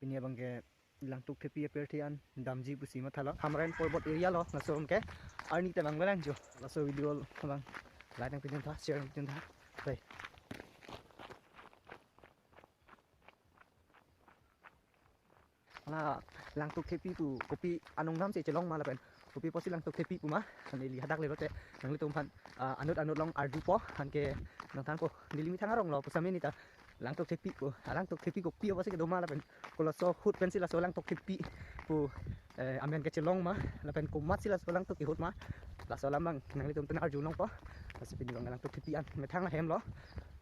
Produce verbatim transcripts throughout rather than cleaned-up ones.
Pini abangke Langtuk Thepi apirthe an damji pusi mathalo. Hamren Porbot area lo, laso abangke arni te abang belang jo. Laso video abang like nangpidun tha, share nangpidun tha. Bye. Hala Langtuk Thepi pu kopi anung namsi chelong ma lapen kopi apotsi Langtuk Thepi pu ma, neli hadak le lote nanglitum aphan, ah, anut anut along arjupo, anke nangthanpo, neli methang arong lo pusitame neta Langtuk Thepi pu, ah, Langtuk Thepi kopi apotsi kedo ma lapen kolaso ahut pensi laso Langtuk Thepi pu, eh, amen kechelong ma, lapen komatsi laso Langtuk kehut ma, laso alam abang nanglitum pen arjulongpo. Lasi pini abang Langtuk Thepi an methang ahem lo.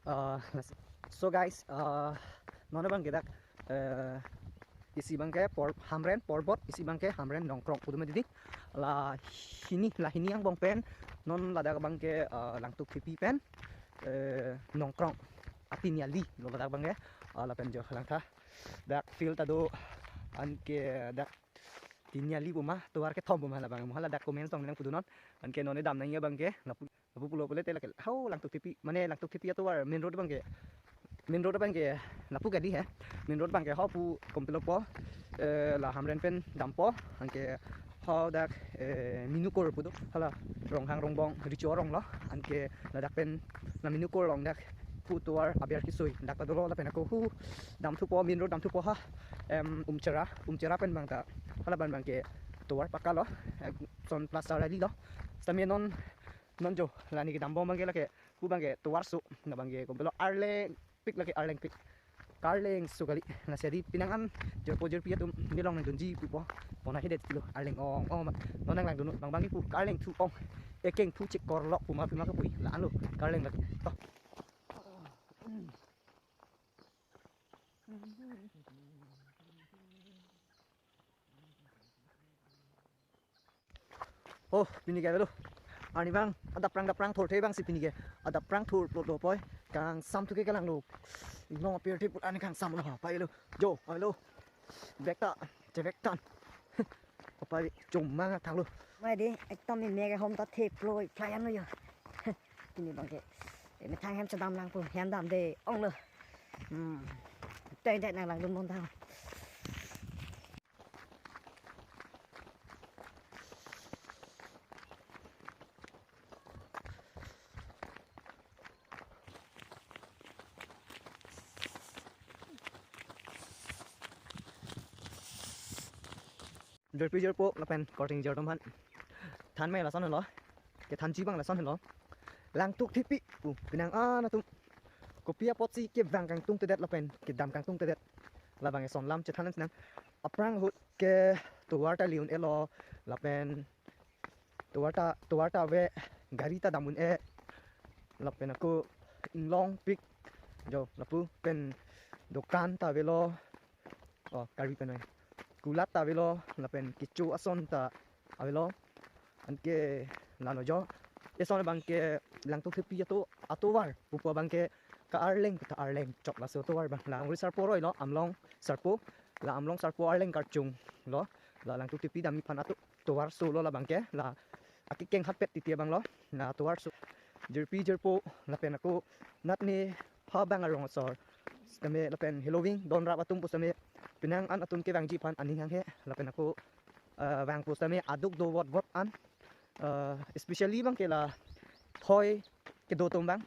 Ah, lasi, so guys, ah, non abangke dak, eh, isi abangke Por-, Hamren Porbot, isi abangke Hamren Nongkrong pu do ma didi. La hini, la hini angbong pen, non ladak abangke, eh, Langtuk Thepi pen, eh, Nongkrong Atiniali lo ladak abangke, eh, lapen jo langtha. Dak field ta do, anke dak Tiniali pu ma, tovar kethom pu ma labang, mo hala dak comment along nangpudun non. Anke non ne dam nangji abangke, lapu, lapu pulo pule te lake, hau Langtuk Thepi, mane Langtuk Thepi atovar main road abangke, main road abangke lapu kali he. Main road abangke ho pu kompilo po, eh, la Hamren pen dampo, anke ho dak, eh, Minukor pu do, hala Ronghang Rongbong Recho arong lo, anke ladak pen la Minukor along dak pu tovar aber kisui dak ta dolo, lapen ako hu damthupo, main road damthupo ha, em, Umchera, Umchera pen abang ta hala abang abangke tovar pakka lo, eh, son plaster kali lo. Sitame non, non jo la ne kedambom abangke lake hu abangke tovar so, la abangke kompilo arleng pik lake arleng pik. Karleng so kali, lasi adi penang an jirpo jirpi atum nelong nangdunji pupo. Pona hedet kilo arleng ong ong ma. Non nanglang dun, bang bang kipu karleng thu ong. Ekeng thu chek korlok pu ma pima kapui. La-an lo karleng lake. To. Oh, pini ke avelo. Arni abang, adap prang dap prang thurthe abangsi pini ke. Adap prang thur plot lo poi. Kangsam thu ke kelang lo. Inglong apirthe put arni kangsam lo ha. Pai lo. Jo, avelo. Bek ta, chevek tan. Apai chomang thang lo. Mai di, ekdom meme ke hom ta the ploi, plai an lo jo. Pini abangke. Eh, methang hem chedam lang pu, hem damde ong lo. Hmm. Tei tei nanglang dun mon thang. Jirpi jirpo lapen korte ingjir atum aphan than mai lason helo. Kethanji abang lason helo. Langtuk Thepi pu penang an atum kopi apotsi kevang kangtungtedet lapen kedam kangtungtedet, labang eson lam chethan nang. Aphrang ahut ke tovar ta le un-e lo, lapen tovar ta, tovar ta ave, gari ta dam un-e, lapen ako inglong pik jo lapu pen dokan ta avelo. Oh, Karbi pen oi. Kulat ta avelo, lapen kecho ason ta avelo. Anke lalo jo. Eson abangke Langtuk Thepi ato, atovar pupo abangke ka-arleng ta arleng chok laso tovar abang. La Ongri Sarpo roi lo, Amlong Sarpo. La Amlong Sarpo arleng karchung lo. La Langtuk Thepi damji aphan ato tovar so lo labangke. La akekeng hatpet titi abang lo. La tovar so. Jirpi jirpo lapen ako natne pha bang arong asor. Sitame lapen heloving donrap atum pusitame penang an atum kevangji aphan aning hanghe, lapen ako, eh, vang pusitame aduk do vot vot an. Eh, especially abangke la thoi kedo atum abang.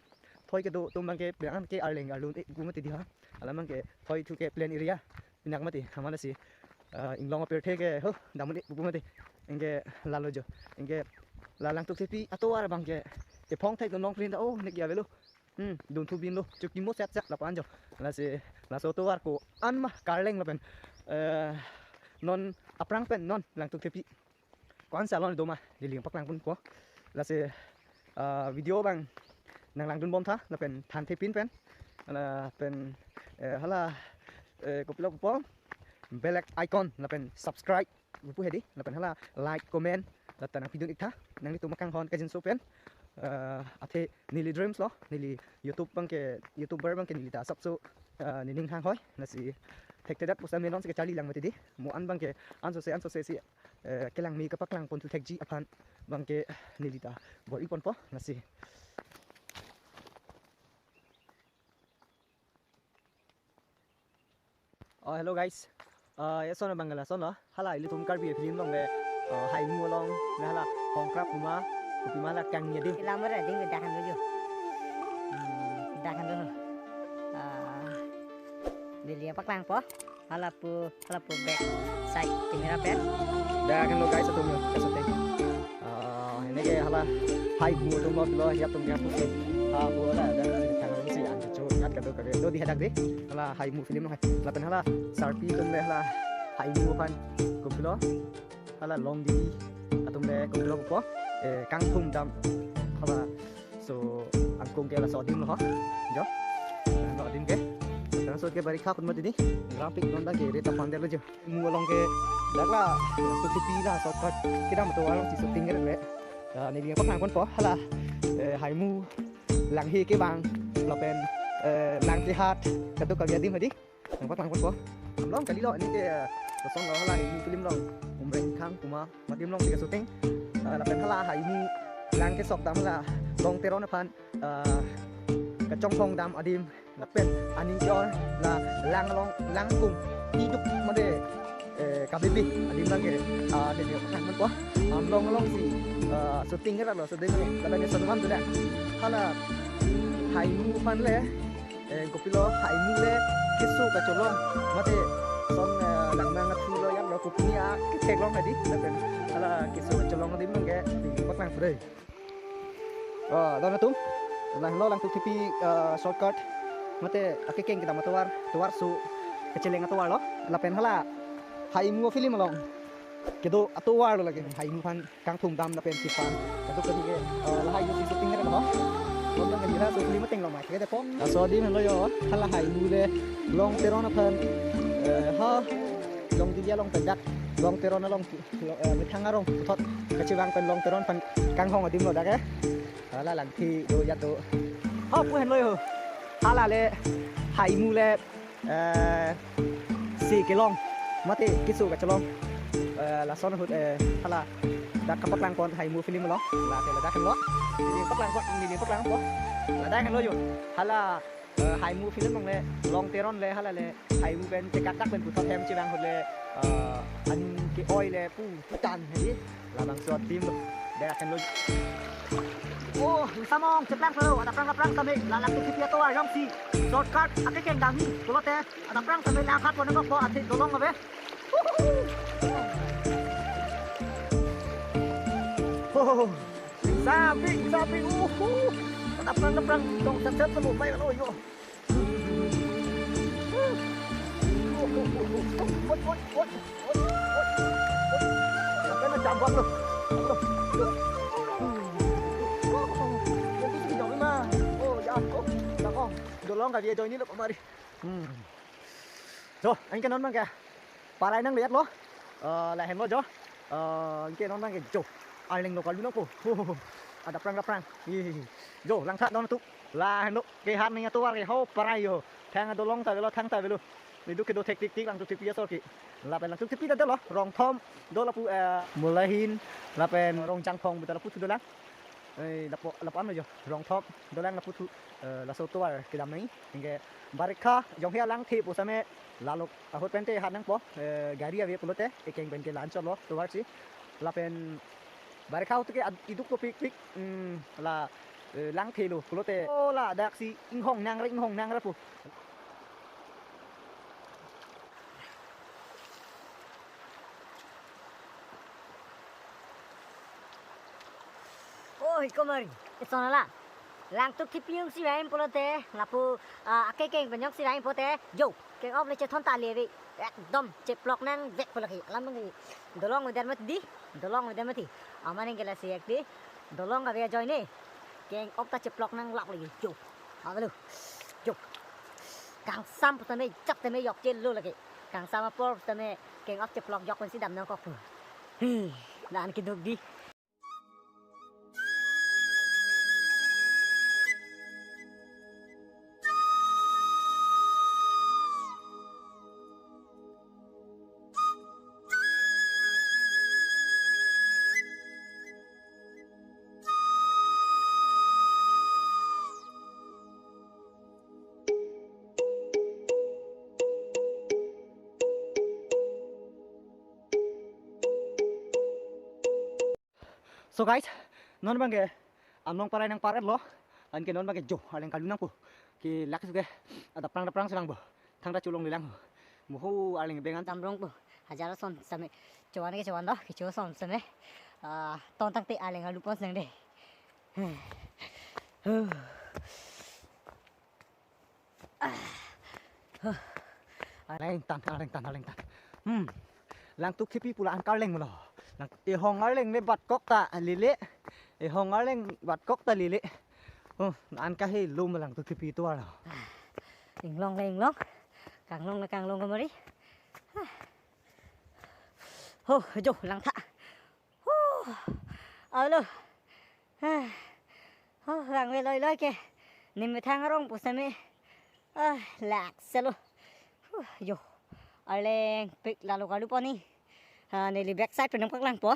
Thoi kedo atum abangke penang an ke arleng arlun-e pu mati di ha. Alam abangke thoi thu ke plain area. Pinak mati, amat lasi, ah, inglong apirthe ke, ho, dam un-e pu mati. Anke lalo jo. Anke la Langtuk Thepi atovar abangke, kephong thek nong prin ta, oh, ne kya avelo. Hmm, dunthu binlo, chukimo set set lapu-an jo. Lasi, laso tovar ko-an ma karleng lapen, eh, non aphrang pen non Langtuk Thepi ko-an salon do ma, neli nangpaklang ponpo. Lasi, ah, video abang nanglang dunbom tha, lapen thanthe pin pen. Lapen, eh, hala, eh, kopilo pupo, bell icon, lapen subscribe pu hedi, lapen hala like, comment, la ta nangpidun ik tha, nanglitum akanghon kangjinso pen. Eh, athe neli dreams lo, neli YouTube abangke, YouTuber abangke neli ta asapso, eh, nening hanghoi, lasi thekthedet pusitame nonsi kacharli lang mati di, mo an abangke, ansose, ansose si, eh, kelang me kapaklang ponthu thekji aphan abangke neli ta bor-i ponpo, lasi. Oh, hello guys. Ah, ya, son abang gala son lo. Hala ilitum Karbi film along le, ah, Haimu along le hala Hongkrap Huma, kopima la kangni adim. Ilam ra ding dak kan lo jo. Hmm, dak kan lo. Ah, neli paklang po. Hala pu, hala pu back side camera pen. Dak kan lo guys, atum lo, kasote. Ah, ini ke hala Haimu atum lo, lo ya atum ya pu. Ah, pu la, dak kan lo, dak kan lo si, an cho, ngat kado kado. Lo di hadak di. Hala Haimu film lo hai. Lapen hala sarpi atum le hala Haimu aphan kopilo. Hala Longdidi atum le kopilo po. Eh, kangthum dam. Hala so angkung ke laso adim lo ho. Jo. Laso adim ke. Laso ke barikha pun mati ni. Graphic non dak ke reta pandel lo jo. Mu along ke dak la, tu tipi la shortcut. Kedam atovar along si shooting ke le. Ah, neli paklang pon po hala, eh, Haimu, Langhe kevang, lapen, eh, Langkehat, kado kave adim hadi. Nangpaklang pon po. Along kali lo, ini ke, eh, kosong lo hala Haimu film along. Umreng Khang Kuma, mati along si ke shooting. Ah, lapen hala Haimu, lang kesok dam hala, Long Teron aphan, ah, kachongthong dam adim. Lapen aning ke-oi la lang along langkung iduk made, eh, kabebe adim lang ke, ah, de de kan po. Amlong along si, ah, shooting ke lo so de ne lapen son man tu da. Hala Haimu aphan le, eh, kopilo Haimu le keso kacholong mate son, eh, langnang athu lo ya lo kopini a ketheklong hadi lapen hala keso kacholong adim lang ke di paklang pure. Ah, don atum. Lahelo Langtuk Thepi, ah, shortcut. Mate akekeng kedam atovar, tovar su kecheleng atovar lo. Lapen hala Haimu film along kedo atovar lo lake. Haimu aphan kangthum dam lapen siphan. Kado kali ke, ah, lahai yo si shooting lo. Lo nang kali la so film ateng lo mai. Kede po. Laso adim lo yo. Hala Haimu le Long Teron aphan, eh, ha Longdidi along pen dak Long Teron along lo, eh, methang arong puthot kachevang pen Long Teron aphan kanghong adim lo dak, eh. Hala Langthe do ya do. Ho pu henlo yo. Hala le Haimu le, eh, si kelong. Mate keso kacholong. Eh, lason ahut, eh, hala dak kapaklang pon Haimu film lo. La ke ladak lo. Neli paklang pon, neli paklang pon. Ladak lo yo. Hala, eh, Haimu film along le Long Teron le hala le Haimu pen chekakak pen puthot hem chevang ahut le, eh, aning ke-oi le pu putan hedi. Labangso adim lo. Dak henlo. Oh, samong cheplang selo, adap prang prang same, la Langtuk Thepi atovar along si. Shortcut, akekeng dam ni, pulote, adap prang same langkhat pon ko athe dolong ave. Oh, sapi, sapi, uh, uh. Adap prang, adap prang, dong sep sep selo, mai lo yo. Oi, oi, oi, oi, oi, oi. Sampai na jambak lo. Lo, lo. Yang itu sih jauh mah. Oh, ya, oh, ya, oh. Dolong kali ya, ini lo kemari. Hmm. Jo, anke non abang ke palai nangle-et lo. Eh, lahenlo jo. Eh, anke non abang ke jo. Arleng lo kali nangpo. Adap prang, adap prang. Ih, jo, langtha don tu. Lahenlo ke han ning atovar ke ho parai yo. Thang dolong ta avelo, thang ta avelo. Neli do kedo thektik tik Langtuk Thepi asor ke. Lapen Langtuk Thepi ta dolo, Rongthom, do lapu, eh, Molahin, lapen Rongjangphong beta lapu thu dolang. Eh, lapu, lapu an lo jo, Rongthom, dolang lapu thu, eh, laso atovar kedam nai. Anke barikha, jong he Langthe pu same, lalo ahut pen te han nangpo, eh, gari ave pulote, ekeng pen ke la-an cholo, tovar si. Lapen barikha ahut ke ad-, iduk lo pik pik, hmm, la, eh, Langthe lo, pulote. Oh, ladak si, inghong nang re, inghong nang re pu. Oi, komari, eson la. Langtuk Thepi along si vang pulote, lapu, ah, akekeng pen jong si vang pulote, jo, keng-op le chethon ta le ave. Ekdom cheplok nangvek pulo ke. Alam ke. Dolong avedet mati di, dolong avedet mati. Amat ning ke lasi ek di, dolong kave ajoine. Keng-op ta cheplok nanglap lagi. Jo. Avelo. Jo. Kangsam pu tame, chap tame jokche lo lagi. Kangsam apor tame keng-op cheplok jok pensi dam nangkok pu. Hi, la-an keduk di. So guys, non abangke Amlong Parai nangpar-etlo. Anke non abangke jo, arleng karlu nangpo. Ke lak suke, ada prang ada prang selang bo. Thangta cholongle lang. Moho arleng bengan. Tamrong po. Hajar son seme. Chovan ke chovan do, kecho son seme. Ah, ton tangte arleng karlu pon senang de. Arleng tan, arleng tan, arleng tan. Hmm. Langtuk Thepi pu la-an ke arleng lo. Lang ehong arleng le batkok ta lele. Ehong arleng batkok ta lele. Oh, an kahelo ma Langtuk Thepi atovar lo. Inglong le inglong. Kanglong le kanglong kemari. Ho, jo, langtha. Huh, alo. Huh, rang ve loi loi ke. Nim methang arong pusitame. Ah, lak selo. Huh, jo. Arleng pik lalo karlu pon ni. Ah, neli backside pen nangpaklang po.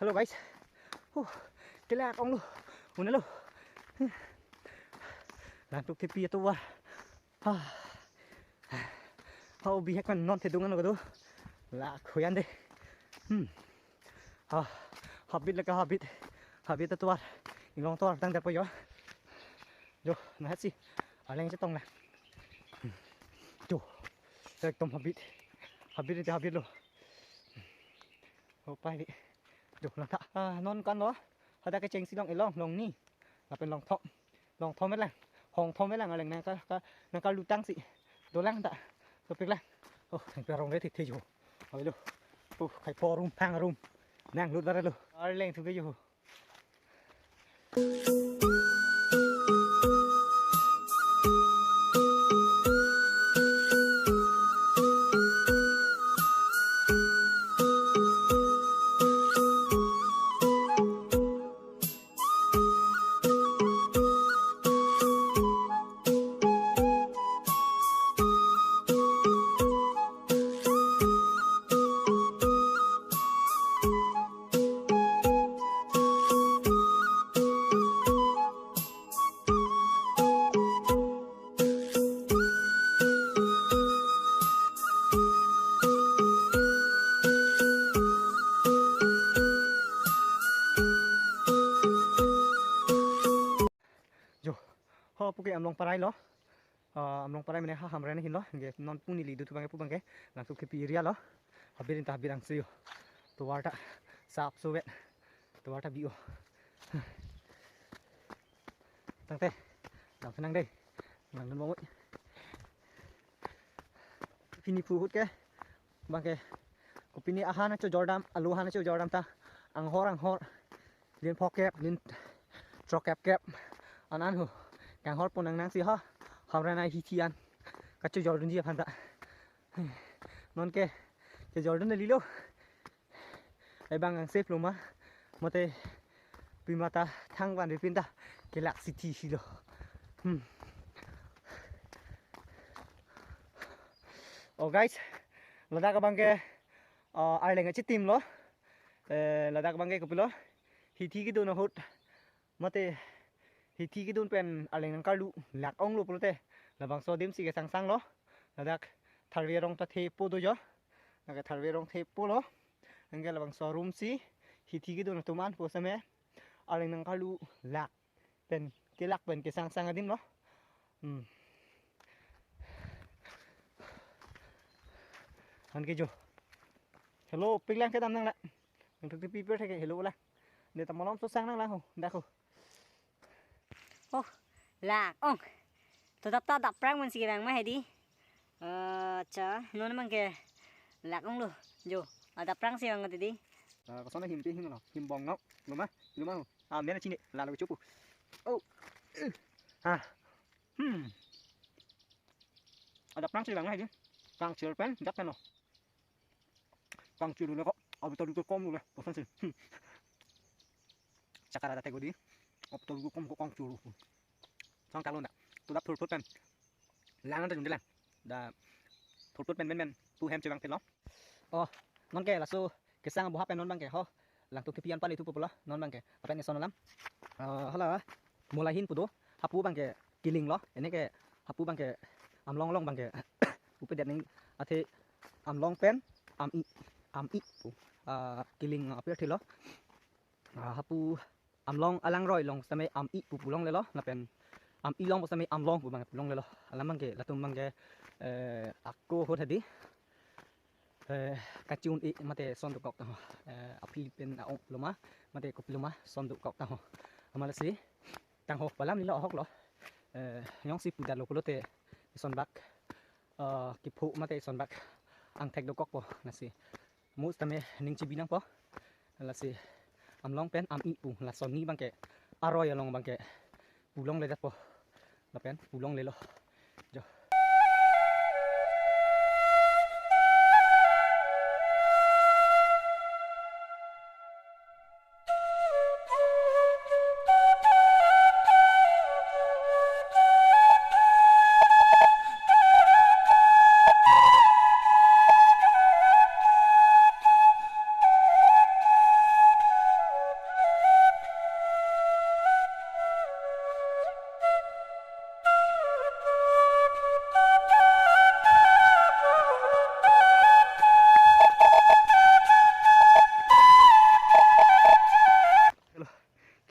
Hello guys. Huh, kelak onglo. Unelo. Langtuk Thepi atovar. Ha. Hau bihek kan non thedung ano kado. La khoyan de. Hmm. Ha. Habit laka habit. Habit atovar. Inglong atovar tangte po jo. Jo, nahat si. Arleng chetong la. Hmm. Jo. Ekdom habit. Habit ite habit lo. Oh, pai vi. Jo, langtha. Ah, non kan lo. Hadak kechengsi long elong, long ni. Lapen long thom. Long thom lang. Hong thom lang arleng nang ka, ka, nangkarlu tangsi. Dolang ta. Topik lang. Oh, nangparong le thik thik jo. Avelo. Oh, khai po rum, phang rum. Nanglut varlo. Arleng thuke jo. Jo, ho puke Amlong Parai lo. Ah, Amlong Parai mene ha Hamren ahin lo. Nge non puni li dutu bangke pu bangke. Langtuk Thepi area lo. Habit ta habit angse jo. Tovar ta sap so vet. Tovar ta bi-o. Tangte. Dam senang dei. Nang dun bangoi. Pini pu ahut ke. Bangke. Kopine ahan chojordam, alu ahan chojordam ta. Anghor anghor. Lin phokep, lin throkkep kep. An an ho. Kanghor pon nang nangsi ha. Hamren ahithi an. Kachojordunji aphan ta. Nonke. Chojordun lilo. Ebang angse pluma. Mate pima ta thang van ripin ta. Kelak si thi si lo. Hmm. Oh guys. Ladak abangke, uh, arleng achitim lo. Eh, ladak abangke kopilo. Hithi kedun ahut. Mate hithi kedun pen arleng nangkarlu lak onglo pulote labangso adim si kesangsang lo. Ladak tharve arong ta thepo do jo. Nake tharve arong thepo lo. Anke labangso arum si hithi kedun atum an pusitame arleng nangkarlu lak pen kelak pen kesangsang adim lo. Hmm. Anke jo. Hello, pik lang kedam nang la. Langtuk Thepi per thek hello la. Ne ta malom so sang nang lang ho, dak ho. Oh, lak ong. To adap ta adap prang man si kevang ma hedi. Acha, non abang ke lak onglo. Jo, adap prang si vang tadi. Ah, koson him pe him lo. Him bong nok. Luma, luma. Ah, mena chini. Lalo chupu. Oh. Ah. Hmm. Adap prang si vang ma hedi. Kangchir pen, dak pen lo. Kangchir lo ko. Abi tadi tu kom lo le. Bosan si. Hmm. Chakara date ko di. Abi tadi tu kom ko kangchir lo. Sang kalon da. Tu da thurthur pen. Lang anta jun lang. Da thurthur pen men men. Tu hem chevang pen lo. Oh, non ke laso kesang aboha pen non abang ke ho. Langtuk kepi an pali tu pulo non abang ke. Apa ni sono lam? Ah, hala. Molahin pu do. Hapu abang ke kiling lo. Ini ke hapu abang ke amlong along abang ke. Upe det ning athe amlong pen am-i, am-i pu. Ah, kiling apir thilo. Ah, hapu amlong alangroi along sitame am-i pu pu longlelo, lapen am-i along sitame amlong pu abang pu longlelo. Alam abang ke latum abang ke, eh, ako ahut hedi. Eh, kachun-i mate son dokok ta ho. Eh, aphi pen aong loma, mate kopi loma son dokok ta ho. Amatsi tangho pu alam nilo ahok lo. Eh, jongsi pudalo pulote ison bak, eh, kepho mate ison bak angthek dokokpo, lasi mus tame ning chibi nangpo. Lasi amlong pen am-i pu, lason ni abang ke aroi along abang ke pu longledetpo. Lapen pu longlelo. Jo.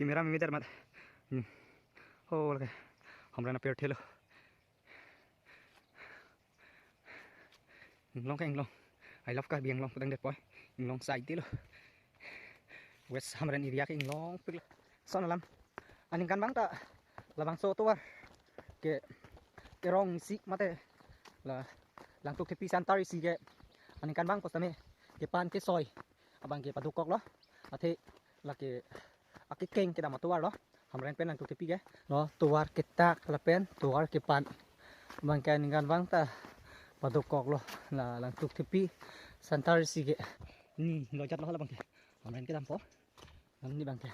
Camera me meter mat. Hmm. Oh, lake. Hamren apir thelo. Inglong ke inglong. I love Karbi Anglong putang det poi. Inglong side lo. West Hamren area ke inglongpik lo. Son alam. Aningkan abang ta labangso atovar ke kerong isi mate la Langtuk Thepi Center isi ke aningkan abang ko sitame kepan kesoi abang ke padokok lo. Athe lake akekeng kedam atovar lo. Hamren pen Langtuk Thepi ke. Lo tovar ketak lapen tovar kepan abang ke aningkan abang ta padokok lo. La Langtuk Thepi Center isi ke. Ni lo jat lo hala abang ke. Hamren kedampo. Nang ni abang ke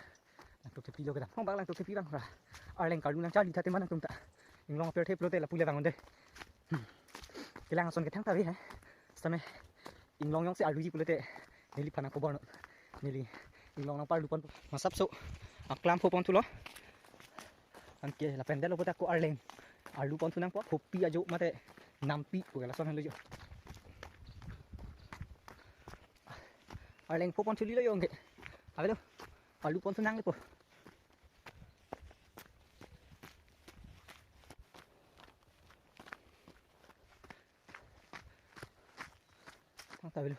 Langtuk Thepi lo kedam. Hong abang Langtuk Thepi abang ra. Arleng karlu nangcharli thate ma nangtum ta. Inglong apir the pulote lapu le vang un-e. Hmm. Kelang ason kethang ta ave he. Sitame inglong jongsi arluji pulote neliphan nangkobor non. Neli inglong nangparlu pon. Masapso aklam pho pon thulo. Anke lapen det lo puta ko arleng arlu pon thu nangpo, khopi ajo mate nampi pu ke lason henlo jo. Arleng pho pon thulilo jo anke. Avelo. Arlu pon thu nanglepo. Tang ta avelo.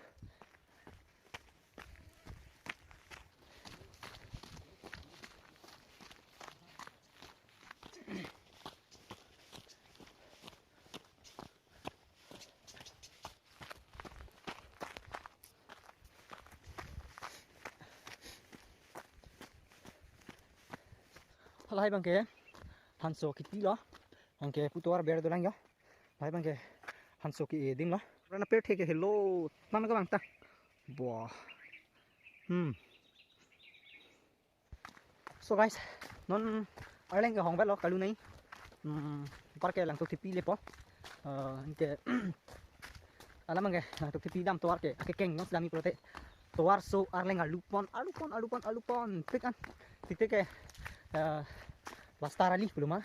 Halahai abang ke hanso kiti lo. Abang ke pu tovar ber dolang jo. Lahai abang ke hanso ke-e adim lo. Rana per thek ke helo. Mana ke abang ta. Wah. Hmm. So guys, non arleng ke hong avelo, karlu nai. Hmm, par ke Langtuk Thepi lepo. Eh, anke alam abang ke Langtuk Thepi dam tovar ke akekeng non sitame pulote tovar so arleng arlu pon, arlu pon, arlu pon, arlu pon. Tik an. Tik tik ke, eh, plastar ali pulo ma.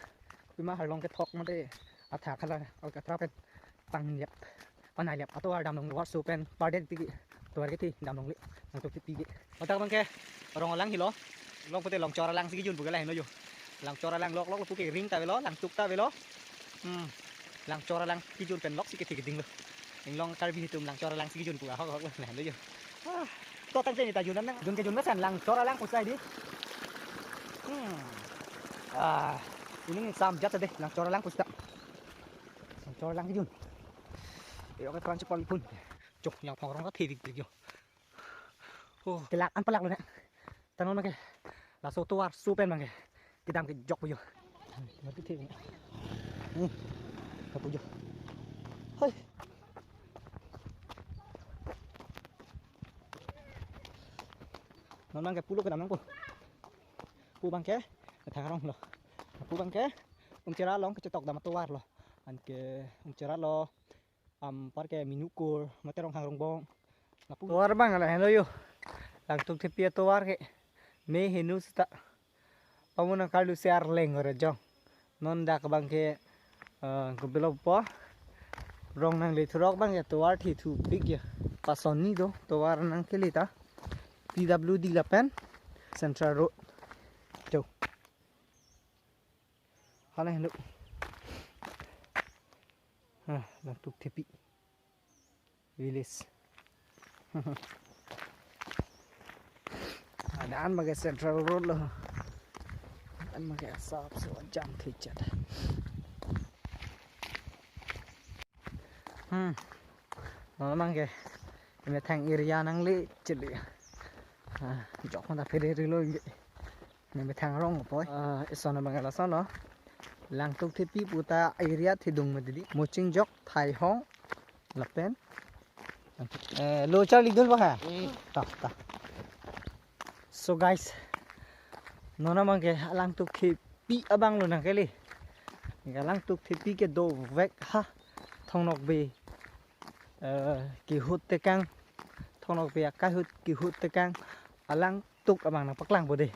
Pima harlong kethok mate athak hala, ol katra pen. Pangliap, panailiap atovar damlong, tovar so pen pardet tiki tovar ke thi damlongle, Langtuk Thepi ke. Otak abang ke rong alang helo, long pute Longchor alang si kejun pu ke lahenlo jo. Longchor alang lok lok pu ke ring ta avelo, Langtuk ta avelo. Hmm. Longchor alang kejun pen lok si kethe keding lo. Inglong Karbi atum Longchor alang si kejun pu ahok ahok lo lahenlo jo. Ah, to tangte ni ta jun nang, jun kejun ma san Longchor alang pusai di. Hmm. Ah. Ining sam jat de, lang chor lang pusita. Lang chor lang kijun. Iro ke pran chepon pun. Chok yang phang rong ta thedik dik yo. Oh, kelak an palak lo ne. Tanglo ma ke. Laso tovar su pen ma ke. Kedam kejok pu yo. Mati the. Hmm. Kapu yo. Hai. Non abang ke pulo kedam nangpo. Pu abang ke thang rong lo. Pu abang ke Umchera along kechetok dam atovar lo. Anke Umchera lo, am, parke Minukur, mate Ronghang Rongbong. Lapu. Tovar abang lahenlo yo. Langtuk Thepi atovar ke. Me henu seta. Pamun nangkarlu si arleng ore jong. Non dak abang ke, eh, kebelo po. Rong nangle thurok abang ke tovar thithupik ya. Pasonni do tovar nangkele ta. P W D lapen Central Road. Jo. Hala henu. Ah, Langtuk Thepi village. Adan abang ke Central Road lo. Adan abang ke asap so jam thechat. Hmm. Non abang ke methang area nangle chili. Ah, jok honda phere rilo inge. Ne methang rong poi. Ah, ison abang ke lason lo. Langtuk Thepi puta area thedung ma didi. Muchingjok, Thaihong, lapen. Eh, lo charli dun ba ha? Hmm. Ta, ta. So guys, non abang ke Langtuk Thepi abang lo nangkele. Langtuk Thepi ke dovek ha Thong Nokbe, eh, kehut tekang, Thong Nokbe akehut kehut tekang alang tuk abang nangpaklangpo de.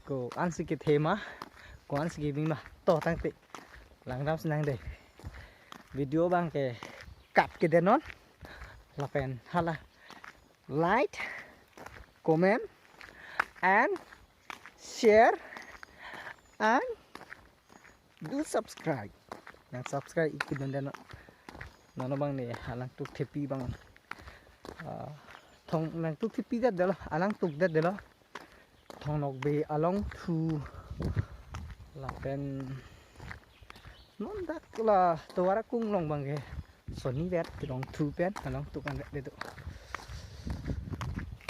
Ko-ansi kethe ma, ko-ansi kebing ma, to tangte langdam sinang de. Video abang ke cut ke de non. Lapen hala like, comment, and share, and do subscribe. Nang subscribe ik pidun de non. Non abang ne Langtuk Thepi abang. Ah, Thong Langtuk Thepi det de lo, Langtuk det de lo. Thong Nokbe along thu. Lapen non dak la tovar akung along abang ke. Sonni vet kelong thu pen along tuk an vet de do.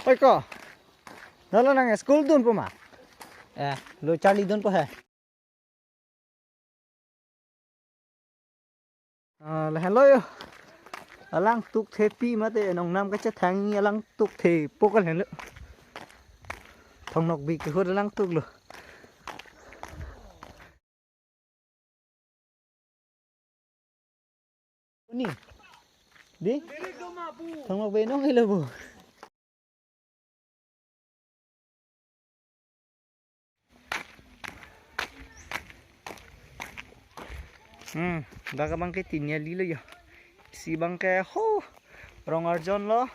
Oi ko. Nalo nang school dunpo ma? Eh, lo charli dunpo he. Ah, lahenlo yo. Langtuk Thepi mate nongnam kachethang Langtuk Thepi ko lahenlo. Thong Nokbe kehut Langtuk lo. Ni. Di? Thong Nokbe nong helo bu. Hmm, dak abang ke Tiniali lo yo. Si abang ke ho Rong Arjon lo.